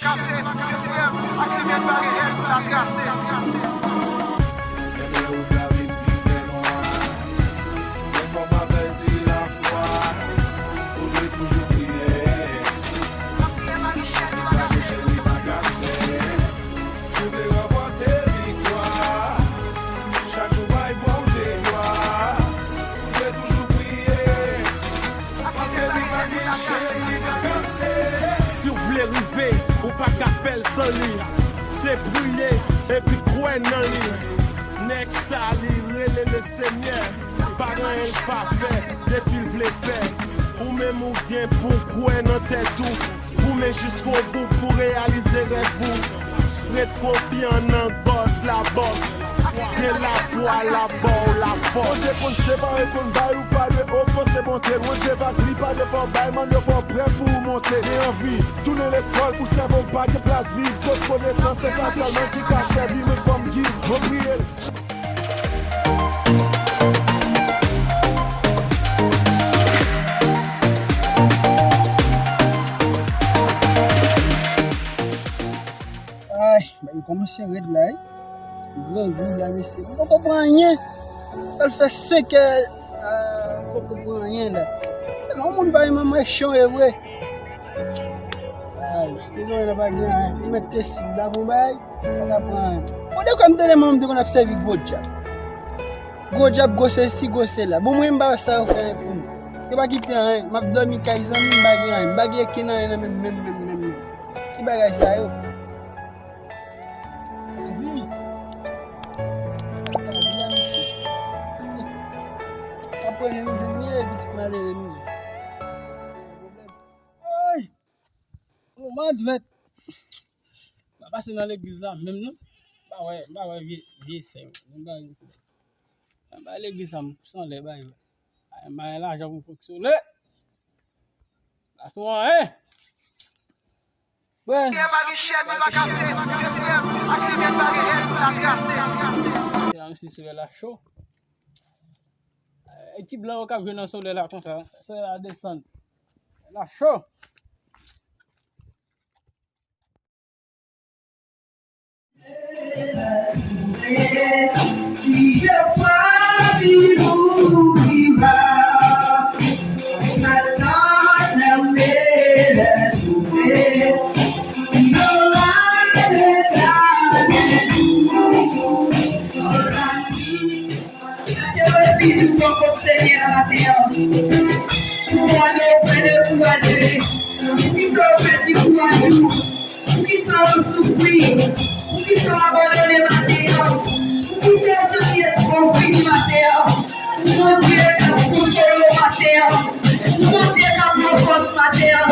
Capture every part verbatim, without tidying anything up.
Kase, sistèm ak limyè bare rèd la trase. Lè wouj la vin pi fè nwa, men fò pa pèdi lafwa. Ou dwe toujou priye. Li pa deche, li pa kase. Si w vle ranpòte viktwa, chak jou bay Bondye glwa. Ou dwe toujou priye. Si w vle rive, ou pa ka fè l san li. Se priye epi kwè nan li. Nèg sa li rele Lesenyè. Pa gen anyen l pa fè depi l vle fè. Ou menm ou gen pou w kwè nan tèt ou. Goumen jiskobou pou reyalize rèv ou. Ret konfyan nan God la bòs. Gen lafwa l ap ba w lafòs. Bondye konn separe, konn bay, ou pa dwe ofanse Bondye. Lwen Dye vag, li pa dwe fè w bay, mande fò w prè pou w monte. Gen anvi tounen lekòl pou sèvo w pa gen plas vid. Koz konesans, se sa sèlman ki ka sèvi mwen kòm gid. Mwen priye l. Ay, bagay kòmanse rèd la, wi. Grangou la, mesye. Mwen poko pran anyen. Pral fè senkè, ah, mwen poko pran anyen la. Se la, yon moun pa renmen mwen, chan e vre. Ay, se la, pa gen anyen. Li mèt te sim la, bon bagay. Pa ka pran anyen. Bon, depi m te demen, m te konn ap sèvi gwo djab. Gwo djab, gwo sesi, gwo sela. Bon, mwen, m pa wè sa yo fè pou mwen. Yo pa kite anyen. M ap dòmi kay zanmi, m pa gen anyen. M pa gen okenn anyen nan men m, menm, menm, menm, menm. Ki bagay sa yo? Wi. Sa ka di a mesye. Apre, nou vin ye, pitit malere nou. Ay! Yon madvèt. M pa pase nan legliz la menm non. M pa wè, m pa wè vye, vye sè yo. M pa, m pa legliz sa, m san lè bay. M pa gen lajan pou m fonksyone. Pase anyen. Bwè. Kè pa gen chèn, men pa kase. Sistèm ak limyè bare rèd la trase. Se la, menm si solèy la cho. E ti blan yo k ap jwe nan solèy la konsa. Solèy la desann. La cho. Chèche repi tou pran kòb Senyè a maten an. Pou mande w fè dekouraje. Pou kite w pèdi kouraj ou. Pou kite w soufri. Pou kite w abandone maten an. Pou kite w santi espwa w fini maten an. Bondye ap konsole w maten an. Bondye ap ranfòse w maten an.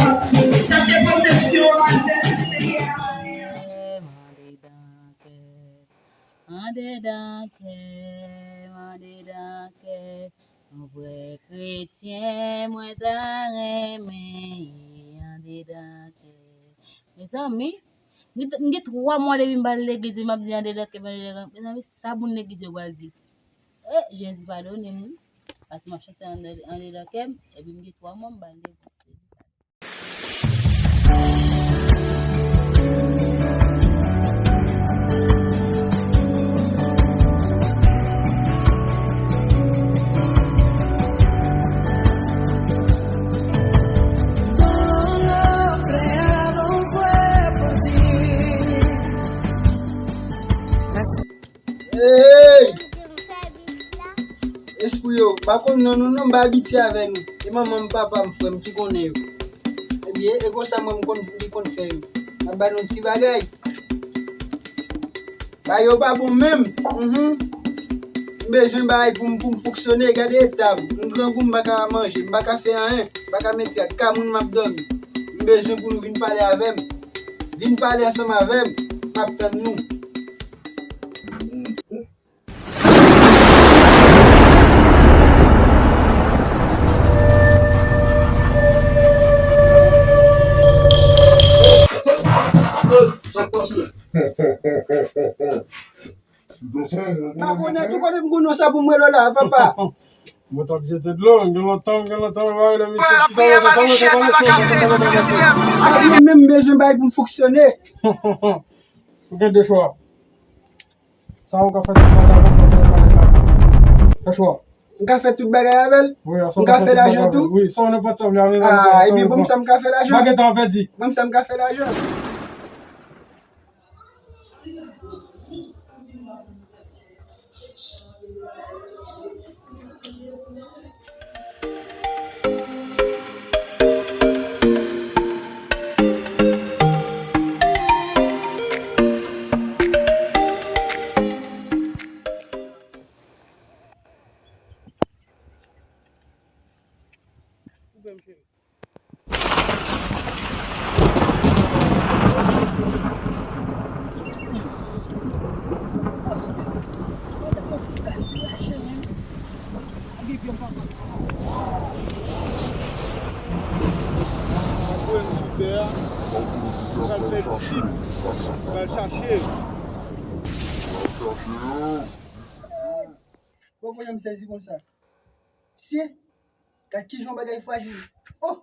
Chèche pwoteksyon w maten an, Senyè a maten an. Andedan kè m, andedan kè m, yon vrè kretyen mwen ta renmen ye andedan kè m. Mezanmi, m gen, m gen twa mwa depi m pa al legliz, epi m ap di andedan kè m, andedan kè m. Mezanmi, sa moun legliz yo pral di? Eh, Jezi padone m wi. Paske m ap chante andedan, andedan kè m, epi m gen twa mwa m pa al legliz. Ey! Espri yo, m pa konn non nou non, m pa abitye avè nou. E manman m, papa m, frè m ki konnen yo. Ebyen, e konsa mwen m konn, li konn fè yo. M ap ba nou ti bagay. Bagay yo pa bon menm. Mhm. M bezwen bagay pou m, pou m fonksyone. Gade eta m. M grangou, m pa ka manje, m pa ka fè anyen, m pa ka met rad. Ka moun m ap dòmi. M bezwen pou nou vin pale avè m. Vin pale ansanm avè m. M ap tann nou. Pa konnen tou kote m konnen sa pou m rele w la, papa. Mwen t ap jete dlo, m gen lontan, m gen lontan, m pa rele misye. Kisa w wè, sa w wè, sa w wè, sa w wè? Epi menm m bezwen bay pou m fonksyone. Ou gen de chwa. Sa ou ka fè tout bagay avè l, sa se yon bagay lajan. Fè chwa. M ka fè tout bagay avè l? Wi, sa ou ka fè tout bagay avè l. M ka fè lajan tou? Wi, sa ou nenpòt sa w vle avè l. Ah, epi bon, sa m ka fè lajan. Pa gen tan pèdi. Bon, sa m ka fè lajan. Koupe m, cheri. Mwen voye m sou tè a, m pral fè ti fim, m pral chache l. Bon, bon, jan m sezi konsa. Mesye, gad kijan bagay frajil. Oh!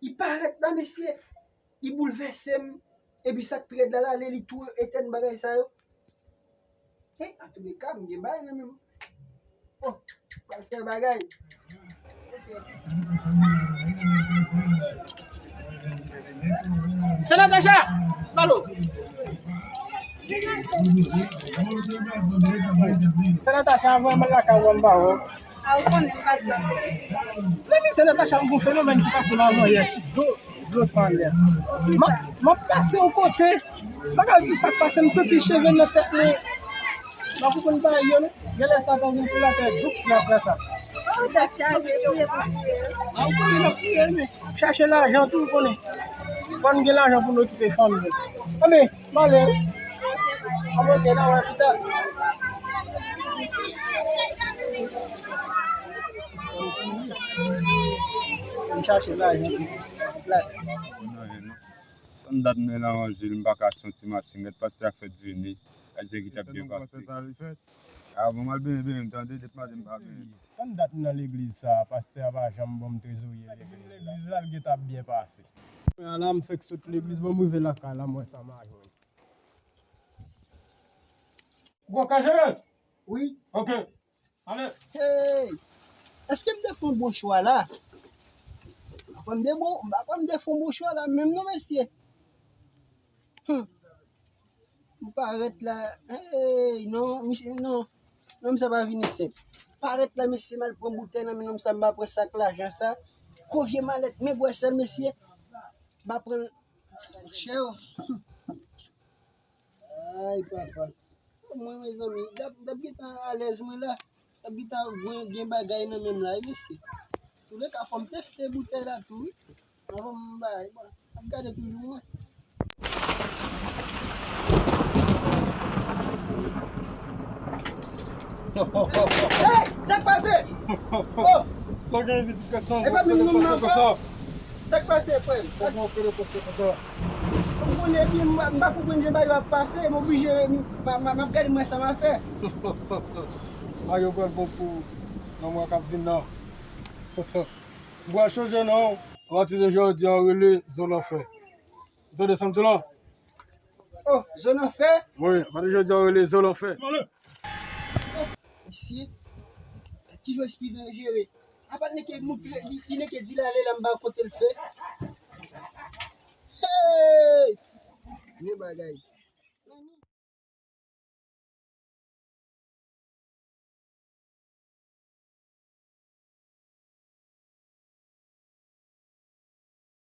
Li parèt la, mesye. Li boulvèse m. Epi sa k pi rèd la, l ale, li tou etèn bagay sa yo. Hey, antouleka, m gen bagay nan men m. Oh, pral fè bagay. Se Natacha! Balo! Se Natacha, anvan m al lakay ou, m ba ou. A, ou konnen m pa t la. Mezanmi, se Natacha, m gon fenomèn ki pase m avan yè sou do, do sa anlè. M ap, m ap pase yon kote, m pa ka di w sa k pase, m santi cheve nan tèt mwen. M pa konprann bagay yo, non. Genlè Satan vin sou latè, douk, l ap fè sa. Ou tèt chaje, priye pou priye. A, ou konnen m ap priye, men. Chache lajan tou, ou konnen. Fò n gen lajan pou n okipe fanmi nou. Anben, m ale wi. Anben, oke, n a wè pita. M chache lajan tou. Tann dat mwen nan ranje l, m pa ka achte yon ti machin, gad pastè a fèk vini. Gad jan ki t ap byen pase. A, bon, m al benyen, benyen m, tande, depi maten m pa benyen. Tann dat m nan legliz sa a, pastè a pa janm ban m trezorye legliz la. Legliz la, l gentan ap byen pase. Kounye a la, m fèk sot legliz, bon, m rive lakay la, m wè sa m a jwenn. Gwo ka jere l? Wi. Oke. Ale. Hey! Èske m te fè yon bon chwa la? M pa kwè m te bon, m pa kwè m te fè yon bon chwa la, menm non, mesye. Hmm. M parèt la, hey, non, misye, non. Non, misye pa vini senp. Parèt la, mesye, m al pran boutèy nan men nonm sa, m pa pran sak lajan sa. Gwo vye malèt, men gwosè l, mesye. M pa pran l. Chè. Ay, papa. Mwen, mezanmi, m t ap, m t ap gentan alèz, mwen la. M t ap gentan gen, gen bagay nan men m la, wi, mesye. Touleka, fò m teste boutèy la tou, wi. Avan m bay, bon, m ap gade toujou, mwen. Hey, sa k pase? Oh! Sa w gen pitit gason? E pa menm nonm nan ankò? Sa k pase, frè m? Sa gen yon kere pase konsa. Ou konnen byen, m pa, m pa konprann jan bagay yo ap pase, m oblije, m, m, m, m ap gade mwen sa m a fè. Bagay yo pral bon pou nan mwa k ap vin nan. M pral chanje non. Apati de jodi a, ou rele Zo Lanfè. Ou tande sa m di w la? Oh, Zo Lanfè? Wi, apati de jodi a, ou rele Zo Lanfè. Mesye, ki jwè espri danjere. Apa l neke moutre, li, li neke di l ale la, m pa kote l fè. Hey! Men bagay.